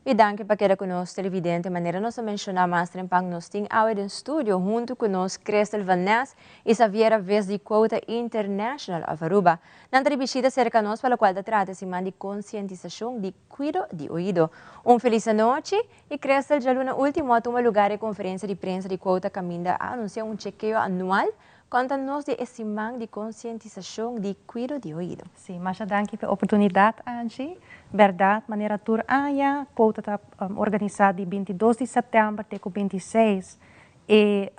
I danki pa keda ku nos, televidente. Manera nos a menshoná mas trempan, nos tin awe den studio huntu ku nos Crystal Van Nes i Xaviera Vis di Quota International of Aruba. Nan ta di bishita serka nos pa lokual ta trata siman di konsientisashon di kuido di oido. Un felis anochi i Crystal, djaluna último a tuma lugá e konferensia di prensa di Quota kaminda a anunsiá un chekeo anual. Konta nos di e siman di konsientisashon di kuido di oido. Si, masha danki pa e oportunidat, Angie. Bèrdat, manera tur aña, Quota ta organisá di 22 di sèptèmber te ku 26 e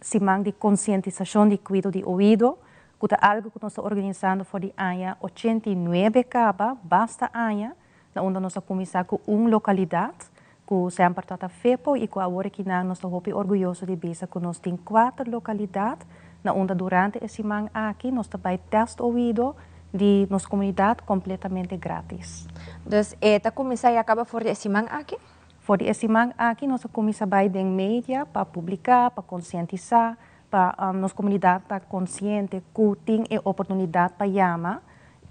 siman di konsientisashon di kuido di oido, ku ta algu ku nos ta organisando for di aña 89 kaba, basta aña, na unda nos a kuminsá ku un lokalidat, ku semper tabata Fepo i ku awor akinan nos ta hopi orguyoso di bisa ku nos tin kuater lokalidat, na unda durante e siman aki nos ta bai tèst oido di nos komunidat kompletamente gratis. Dus e ta kuminsá i a kaba for di e siman aki? For di e siman aki nos a kuminsá bai den media pa publiká, pa konsientisá, pa nos komunidat ta konsiente ku tin e oportunidat pa yama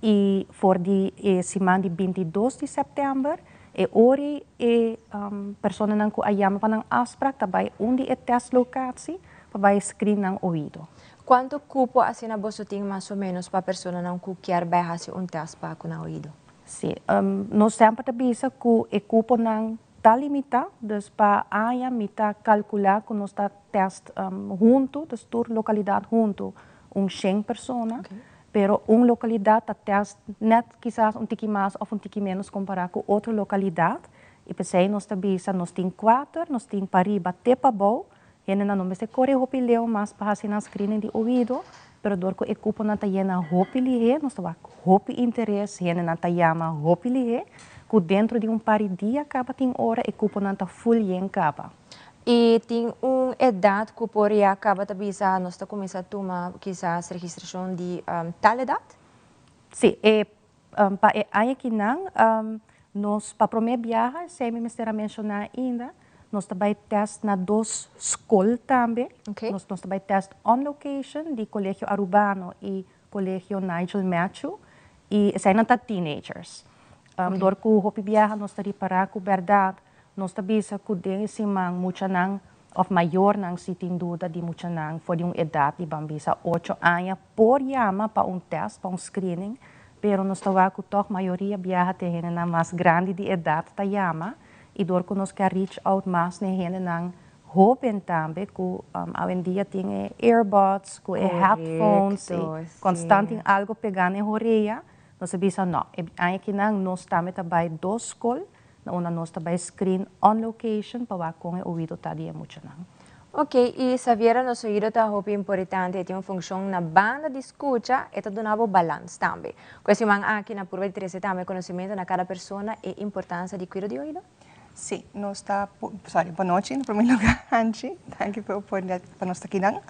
i for di e siman di 22 di sèptèmber e ora e personanan ku a yama pa nan afsprak ta bai un di e testlocatie pa bai screen nan oido. Kuantu kupo asina boso tin mas o ménos pa personanan ku kier bai hasi un test pa ku nan oido? Si, nos semper ta bisa ku e kuponan ta limitá, dus pa aña mi ta kalkulá ku nos ta test huntu, dus tur lokalidat huntu, un 100 persona, pero un lokalidat ta test net kisas un tiki mas òf un tiki ménos kompará ku otro lokalidat. I p'esei nos ta bisa nos tin kuater, nos tin pariba te pabou, hendenan no mester kore hopi leu mas pa hasi nan screening di oido, pero dor ku e kuponan ta yena hopi lihé, nos ta wak hopi interes, hendenan ta yama hopi lihé, ku dentro di un par di dia kaba tin ora e kuponan ta full yen kaba. I tin un edat ku por ya kaba ta bisa nos ta kuminsá tuma kisas registrashon di tal edat? Si, e pa e aña akinan nos pa promé biaha, esei mi mester a menshoná ainda, nos ta bai test na dos skol tambe. Nos ta bai test on location di Colegio Arubano i Colegio Nigel Matthew i eseinan ta teenagers. Dor ku hopi biaha nos ta ripará ku bèrdat nos ta bisa ku den e siman muchanan òf mayornan si tin duda di muchanan for di un edat di ban bisa 8 aña por yama pa un test, pa un screening, pero nos ta wak ku tòg mayoria biaha te hendenan mas grandi di edat ta yama i dor ku nos ke reach out mas na hendenan hóben tambe ku awendia tin e earbuds ku e headphones i konstant tin algu pegá na e orea, nos a bisa no, e aña akinan nos tambe ta bai dos skol na unda nos ta bai screen on location pa wak kon e oido ta di e muchanan. Ok, i Xaviera, nos oido ta hopi importante, tin un funshon na banda di skucha e ta duna bo balans tambe. Ku e siman aki na purba di trese tambe konosementu na kada persona e importansia di kuido di oido? Si, nos ta, sorry, bon nochi, na promé lugá, Angie. Danki pa e oportunidat pa nos ta akinan.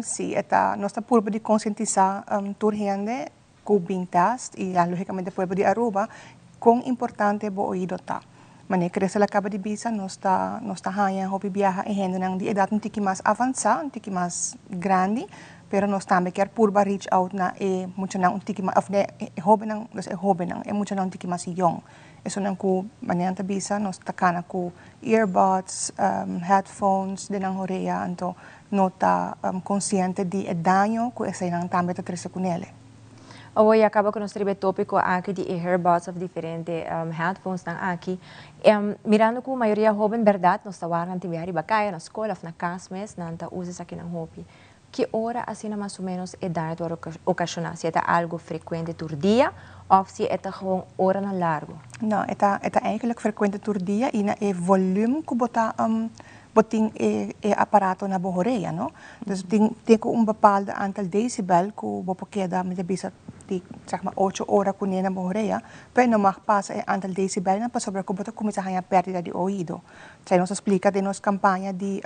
Si, nos ta purba di konsientisá tur hende ku bin test i ya, lógikamente pueblo di Aruba, kon importante bo oido ta. Manera Crystal a kaba di bisa, nos ta haña hopi biaha e hendenan di edat un tiki mas avansá, un tiki mas grandi, pero nos tambe kier purba reach out na e muchanan un tiki mas, òf e hóbennan, dus e hóbennan, e muchanan un tiki mas yòn. Esunnan ku manera nan ta bisa, nos ta kana ku earbuds, headphones den nan orea, anto no ta konsiente di e daño ku eseinan tambe ta trese kunele. Awor ya kaba ku nos riba e tópiko aki di e earbuds òf diferente headphones nan aki. Mirando ku mayoria hóben, bèrdat, nos ta wak nan tin biaha riba kaya, na skol òf na kas mes, nan ta usa esakinan hopi. Ki ora asina mas o ménos e daño ta okashoná? Si e ta algu frekuente tur dia òf si e ta gewoon oranan largu? No, e ta eigenlijk frekuente tur dia i na e volume ku bo tin e aparato na bo orea, no? Dus tin ku un bepaalde aantal decibel ku bo por keda, mi ta bisa, di zeg maar 8 ora kuné na bo orea, pero no mag pasa e aantal decibelnan pasobra ku bo ta kuminsá haña pérdida di oido. Esei nos a splika den nos kampaña di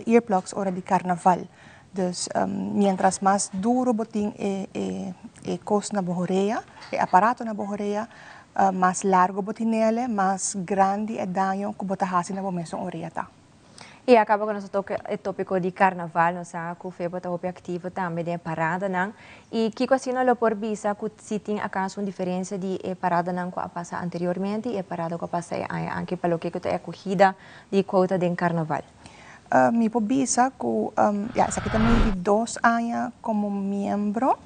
earplugs ora di karnaval. Dus mientras mas duro bo tin e kos na bo orea, e aparato na bo orea, mas largu bo tinele, mas grandi e daño ku bo ta hasi na bo mesun orea ta. I Y a caba cu nos toca e topico di carnaval, nos sa cu FEPO ta hopi activo tambe den paradanan. Y kico asina lo por bisa cu si tin acaso un diferencia di e paradanan cu a pasa anteriormente y e parada cu a pasa e aña aki pa loke cu ta acogida di Quota den carnaval? Mi por bisa cu ja, esaki ta mi di 2 aña como miembro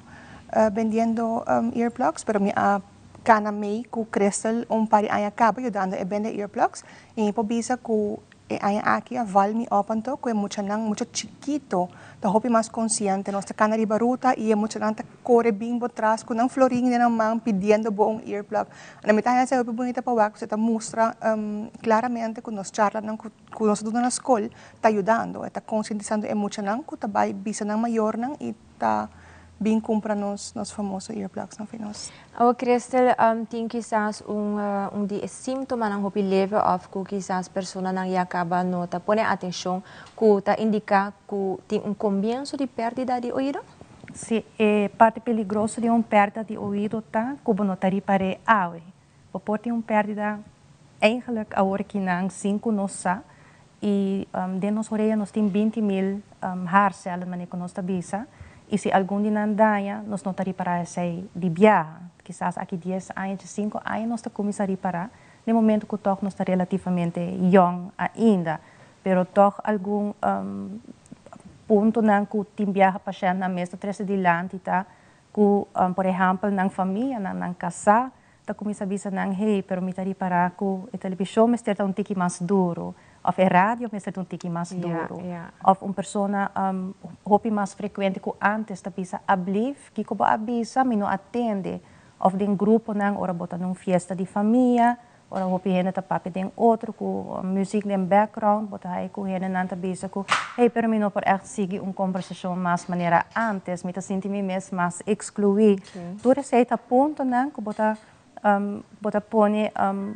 bendiendo earplugs, pero mi a cana mee cu Crystal un par di aña caba yudando e bende earplugs y mi por bisa cu e aña aki a val mi op anto cu e muchanan mucho chikito ta hopi mas consciente. Nos ta cana riba ruta y e muchanan ta core bin bo tras cu nan florin den nan man pidiendo bo un earplug. Na mi ta haya hopi bunita pa wak, ta mustra claramente cu nos charlanan cu nos duna na scol ta yudando, ta concientisando e muchanan cu ta bay bisa nan mayornan y ta bin cumpra nos famoso earplugs na nos. O Crystal, tin kisas un di sintomanan hopi leve of cu kisas personanan ya caba no ta pone atencion cu ta indica cu tin un comienso di perdida di oido? Si, e parti peligroso di un perdida di oido ta cu no ta ripara awe. Bo por tin un perdida eigenlijk awor cu nan 5 nos sa y den nos orea nos tin 20 mil haarcellen, manera cu nos ta bisa. Y si algun di nan daña, nos no ta ripara esey di biaha. Kisas aki 10 aña, 5 aña nos ta cuminsa ripara. Na momento cu toch nos ta relativamente jong ainda. Pero toch algun puntonan cu tin biaha pashentnan mes ta trece dilanti ta cu, por ehempel, nan famia, nan casa, ta cuminsa bisa nan: "Hey, pero mi ta ripara cu e television mester ta un tiki mas duro, of e radio mester ta un tiki mas duro." Of un persona hopi mas frecuente cu antes ta bisa: "Alsjeblieft, kico bo a bisa? Mi no a tende." Of den gruponan, ora bo ta den fiesta di famia, ora hopi hende ta papia den otro cu music den background, bo ta haya cu hendenan ta bisa cu: "Hey, pero mi no por echt sigui un conversacion mas manera antes, mi ta sinti mi mes mas exclui." Tur esey ta puntonan cu bo ta pone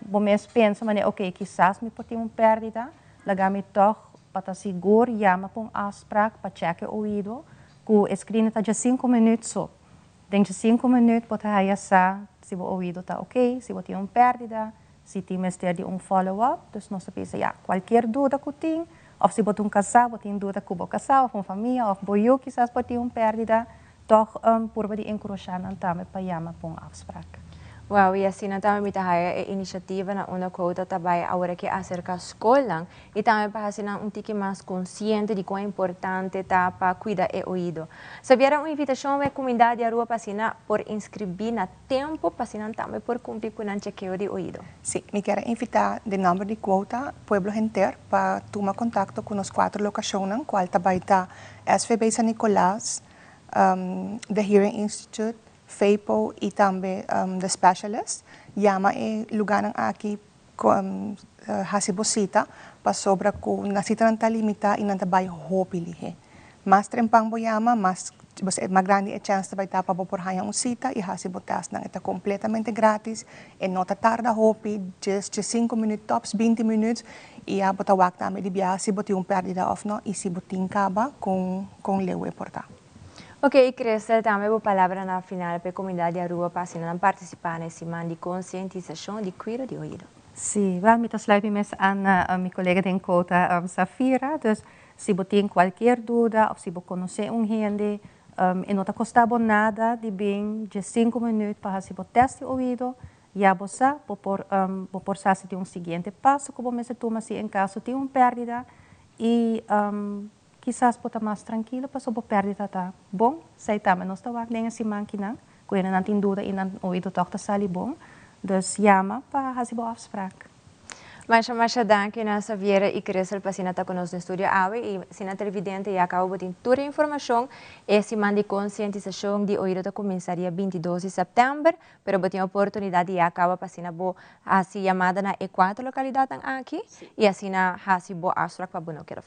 bo mes pensa mane: "Ok, kisas mi por tin un perdida, laga mi toch pa ta sigur yama pa un afspraak pa check e oido," cu screen ta just 5 minuut so. Den 5 minuut bo ta haya sa si bo oido ta ok, si bo tin un perdida, si tin mester di un follow-up. Dus nos ta pensa, ja, cualkier duda cu tin, of si bo tin un casa, bo tin duda cu bo casa, of un famia, of bo yiu kisas por tin un perdida, toch purba di encourage nan tambe pa yama pa un afspraak. Wow, y asina tambe mi ta haya e iniciativa na unda Quota ta bay awor cu acerca scol y tambe pa asina un tiki mas consciente di con importante ta pa cuida e oido. Sabiera un invitacion pa e comunidad di Aruba pa asina por inscribi na tempo pa asina tambe por cumpli cu un chequeo di oido. Si, mi kier invita den nomber di Quota, pueblo henter, pa tuma contacto cu nos cuater locacionnan, cual ta ta SVB San Nicolas, The Hearing Institute, FAPO y tambe The Specialist. Yama e lugarnan aki, hasi bo cita, pasobra cu nan citanan ta limita y nan ta bay hopi lihe. Mas trempan bo yama, mas grandi e chance bay ta pa bo por haya un cita y hasi bo test nan. Ta completamente gratis y no ta tarda hopi, just 5 minuut tops, 20 minuut y ya bo ta wak tambe di biaha si bo tin un perdida of no y si bo tin caba con leu e por ta. Ok, Crystal, tambe bo palabra na final pa e comunidad di Aruba pa asina participa den e siman di concientisacion di cuido di oido. Si, wel, mi ta sluit mes aan mi colega den Quota, Safira. Dus si bo tin cualkier duda of si bo conoce un hende, e no ta costa bo nada di bin di 5 minuut pa haci bo test di oido, ya bo sa, bo por sa si tin un siguiente paso cu bo mester tuma si en caso tin un perdida y kisas bo ta mas trankil paso bo perdida ta bon, esey tambe nos ta wak den siman akinan, cu nan tin duda y nan oido toch ta sali bon. Dus yama pa hasi bo afspraak. Masha masha danki na Xaviera y Crystal pa asina ta cu nos na studio awe y asina televidente ya caba tin tur informacion. E siman di concientisacion di oido ta cuminsa dia 22 di september, pero bo tin oportunidad ya caba pa asina bo hasi yamada na e cuater localidad aki y asina hasi bo afspraak pa bo no keda.